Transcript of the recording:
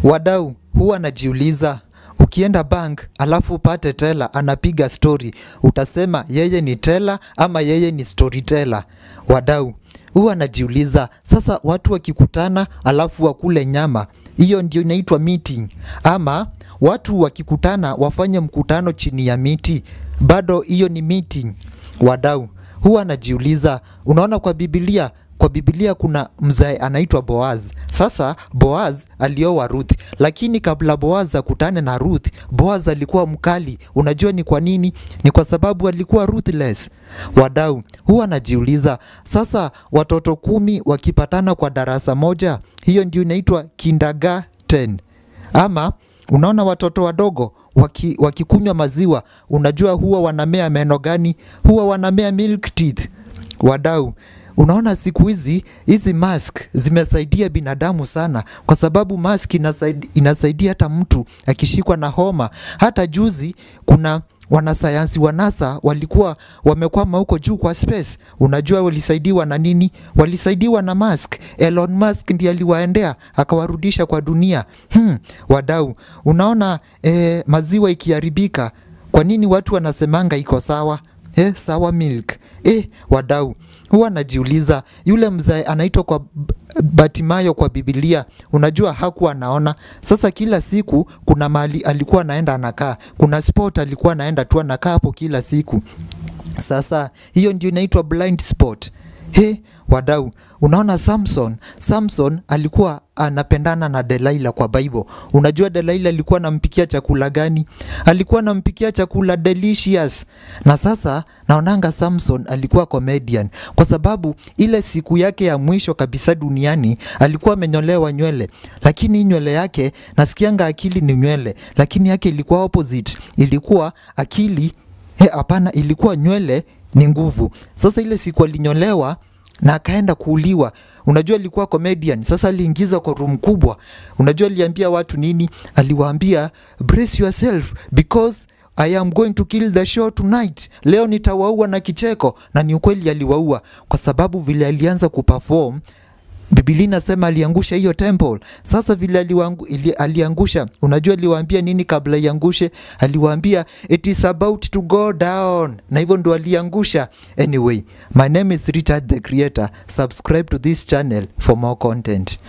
Wadau, huwa najiuliza, ukienda bank alafu upate teller anapiga story, utasema yeye ni teller ama yeye ni storyteller? Wadau, huwa najiuliza, sasa watu wakikutana alafu wakule nyama, hiyo ndio inaitwa meeting? Ama watu wakikutana wafanye mkutano chini ya miti, bado hiyo ni meeting? Wadau, huwa najiuliza, unaona kwa Biblia kuna mzee anaitwa Boaz. Sasa Boaz alioa Ruth, lakini kabla Boaz akutane na Ruth, Boaz alikuwa mkali. Unajua ni kwa nini? Ni kwa sababu alikuwa ruthless. Wadau, huwa najiuliza, sasa watoto 10 wakipatana kwa darasa moja, hiyo ndio inaitwa kindergarten? Ama unaona watoto wadogo wakikunywa maziwa, unajua huwa wanamea meno gani? Huwa wanamea milk teeth. Wadau, unaona siku hizi hizi mask zimesaidia binadamu sana, kwa sababu mask inasaidia hata mtu akishikwa na homa. Hata juzi kuna wanasayansi wa NASA walikuwa wamekwama huko juu kwa space. Unajua walisaidiwa na nini? Walisaidiwa na mask. Elon Musk ndiye aliwaendea akawarudisha kwa dunia. Wadau, unaona maziwa ikiharibika, kwa nini watu wanasemanga iko sawa? Sawa milk. Wadau, huwa najiuliza, yule mzee anaitwa kwa Batimayo kwa Biblia, unajua hakuwa anaona. Sasa kila siku kuna mahali alikuwa anaenda anakaa, kuna spot alikuwa anaenda tu anakaa hapo kila siku. Sasa hiyo ndio inaitwa blind spot. He, wadau, unaona Samson alikuwa anapendana na Delilah kwa Bible. Unajua Delilah alikuwa anampikia chakula gani? Alikuwa anampikia chakula delicious. Na sasa naonanga Samson alikuwa comedian kwa sababu ile siku yake ya mwisho kabisa duniani alikuwa amenyolewa nywele, lakini hii nywele yake, nasikianga akili ni nywele, lakini yake ilikuwa opposite. Ilikuwa akili, hapana, ilikuwa nywele ni nguvu. Sasa ile siku alinyolewa na akaenda kuuliwa. Unajua alikuwa comedian. Sasa aliingiza kwa room kubwa. Unajua aliambia watu nini? Aliwaambia, "Brace yourself because I am going to kill the show tonight. Leo nitawaua na kicheko." Na ni ukweli aliwaua kwa sababu vile alianza kuperform, Biblia inasema aliangusha hiyo temple. Sasa vile aliangusha, unajua aliwaambia nini kabla iangushe? Aliwaambia, "It is about to go down." Na hivyo ndo aliangusha. Anyway, my name is Richard the Creator. Subscribe to this channel for more content.